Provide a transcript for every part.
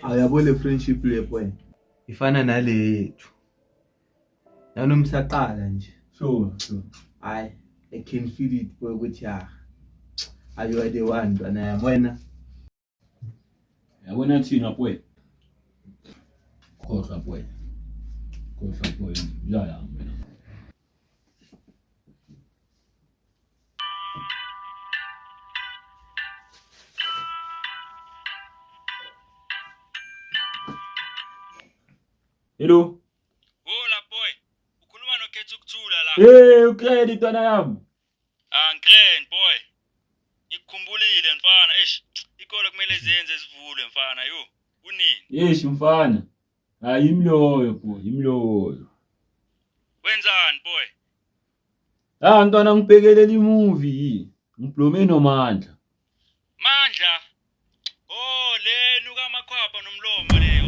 Awuyabo le friendship le boy. Ifana nale yethu. Nanoma isaqala nje. Sure. Hayi, I can feel it boy ukuthi ya. You are the one ntwana yami wena. Yabona thina boy. Khohlwa boy. Khohlwa boy. Ya ya mina. Hello. Hola boy. Ukhuluma noKhetha ukuthula la. Hey, uCredit ntwana yami. Ah, grand boy. Ngikukhumbulile mfana. Eish, ikolo kumele zenze zivulwe mfana yo. Kunini? Eish mfana. Hayi imloyo boy, imloyo. Wenzani boy? Ah ntwana ngibhekelela imovie. Ngiblome noMandla. Mandla. Oh, le nuka amakhwapha nomlomo le. Oh.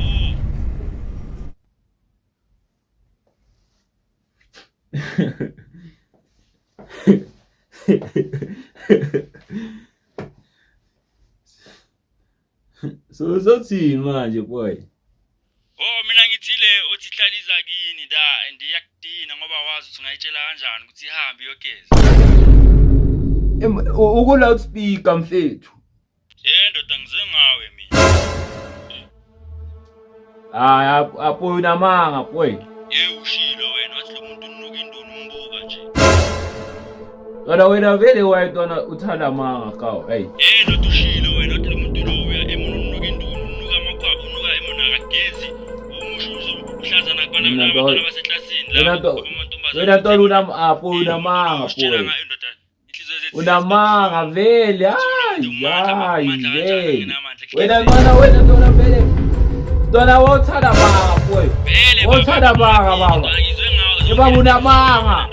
So uzothini manje boy? Oh mina ngithile othi hlaliza kini la and iyakudina ngoba wazi ukuthi ungayitshela kanjani ukuthi ihambe iyogeza. Uku loudspeaker mfethu. Eh ndoda ngize ngawe mina. Hayi apo unamanga boy. Ye ushilo wena wathi lo muntu unuka indunu umbuka nje. Ntwana wena vele waye ntwana uthanda amanga kawo hey. Eh ndoda ushilo wena wathi lo muntu lo uya emona unuka indunu unuka amakhwapha unuka emona akagezi. Umusho uhlaza nakubana abantwana baseklasini la. Wena ntwana unam apo unamanga boy. Unamanga vele hayi hayi vele. Wena ntwana wena ntwana vele. Ntwana wothanda manga boy. Wothanda manga baba. Baba unamanga.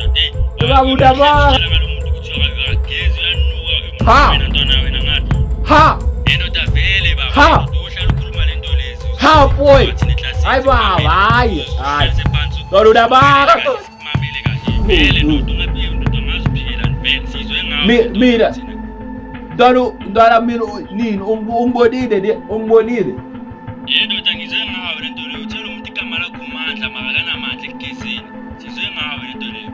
Baba unamanga. Ha. Ha. Ha. Ha boy. Hayi baba hayi hayi. Ntwana unamanga. Mina ntwana ntwana mina nini ungibonile ne ungibonile Ye ndoda ngizwe ngawe lento leyo uthela umuntu igama lakho uMandla mara akanamandla ekugezeni sizwe ngawe lento leyo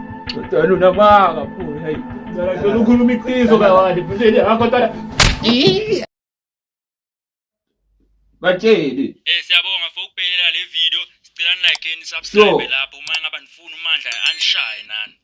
Ntwana unamanga phu hey ntwana ntwana ukhuluma iqiniso kawani futhi akho ntwana Batshele. Eh siyabonga for ukubhekelela le video. Sicela ni like ni subscribe lapho uma ngaba nifuna uMandla anishaye nani.